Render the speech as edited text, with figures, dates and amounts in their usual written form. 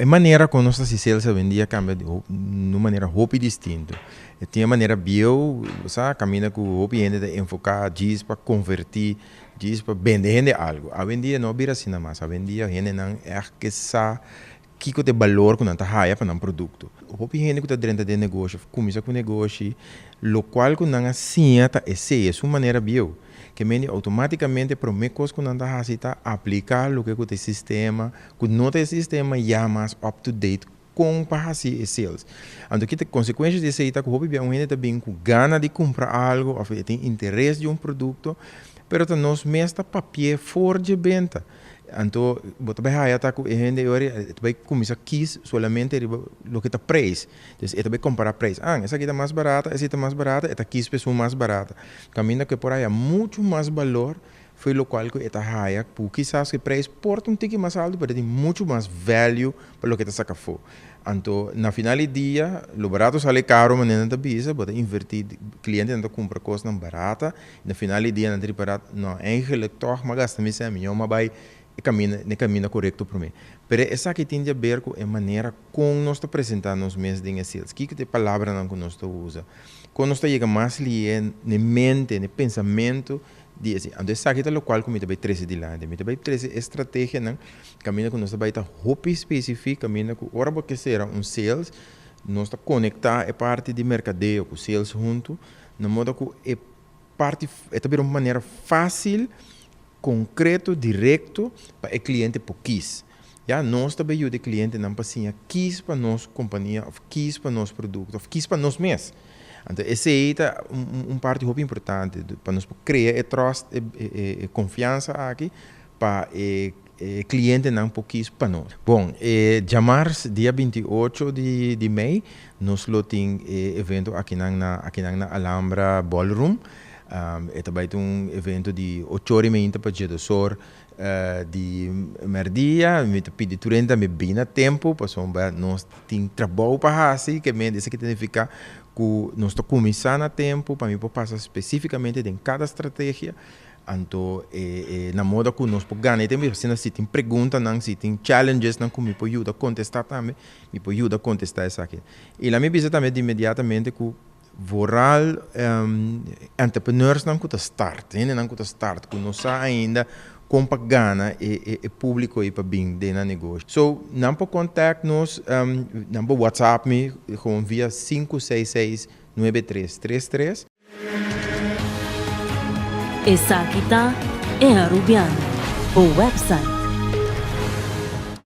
E manera kon nos ta hasi sales awendia a kambia di un manera hopi distinto. E tin e manera bieu, bo sa, kaminda ku hopi hende ta enfoká djis pa konvertí, djis pa bende hende algu. Awendia no a bira asina mas. Awendia hendenan ègt ke sa kiko ta e balor ku nan ta haya pa nan produkto. Hopi hende ku ta drenta den negoshi òf kuminsá ku negoshi, lokual ku nan a siña ta esei, esun manera bieu. Ke mende outomátikamente promé kos ku nan ta hasi ta apliká loke ku ta e sistema, ku no ta e sistema ya mas up to date kon pa hasi e sales. Anto ki ta konsekuensha di esei ta ku hopi bia un hende ta bin ku gana di kumpra algu òf e tin interes di un produkto, pero ta nos mes ta papi'é for dje benta. Anto bo ta bai haya ta ku e hende e ora e ta bai kuminsá kis solamente riba loke ta preis. Dus e ta bai kompará preis. Ah, esaki ta mas barata, esei ta mas barata, e ta kis pa esun mas barata. Kaminda ku e por haya muchu mas balor fo'i lokual ku e ta haya ku kisas ku e preis por ta un tiki mas altu pero e tin muchu mas value pa loke e ta saka afó. Anto na final di dia lo barato sali karo manera nan ta bisa, bo ta invertí, klientenan ta kumpra kosnan barata Na final di dia nan ta ripará, no, eigenlijk tòg m'a gasta mi sèn, miñó m'a bai e kaminda, n'e kaminda korekto promé. Pero esaki tin di aber ku e manera kon nos ta presentá nos mes den e sales. Kiko ta e palabranan ku nos ta usa? Kon nos ta yega mas lié n'e mente, n'e pensamentu di esei? Anto esaki ta lokual ku mi ta bai trese dilanti. Mi ta bai trese e strategianan kaminda ku nos ta bai ta hopi spesifik, kaminda ku ora bo ke sera un sales, nos ta konektá e parti di merkadeo ku sales huntu, Na moda ku e parti e ta bira un manera fásil, konkreto, direkto pa e kliente por kis. Ya, nos ta bai yuda e klientenan pa siña kis pa nos kompania òf kis pa nos produkto òf kis pa nos mes. Anto esei ta un parti hopi importante pa nos por krea e tròst, e konfiansa aki pa e E clientenan por kies pa nos. Bon, e djamars dia 28 di mei nos lo tin e evento akinan na akinan na Alhambra Ballroom. E ta bai ta un evento di ocho ora y meinta pa djedosor di merdia. Mi ta pidi tur hende tambe bin na tempo pasobra nos tin trabou pa hasi ke men esaki ta nifica ku nos ta kuminsa na tempo pa mi por pasa specificamente den kada strategia. Anto e e na moda ku nos por gana e tempu asina si tin preguntanan, si tin challengesnan ku mi por yuda kontestá tambe, mi por yuda kontestá esaki. I laat mi bisa tambe di inmediatamente ku vooral entrepreneursnan ku ta start, hendenan ku ta start ku no sa ainda kon pa gana e e e públiko ei pa bin den nan negoshi. So nan por contact nos, nan por whatsapp mi gewoon via 566 9333. Esaki ta E Arubiano, bo website.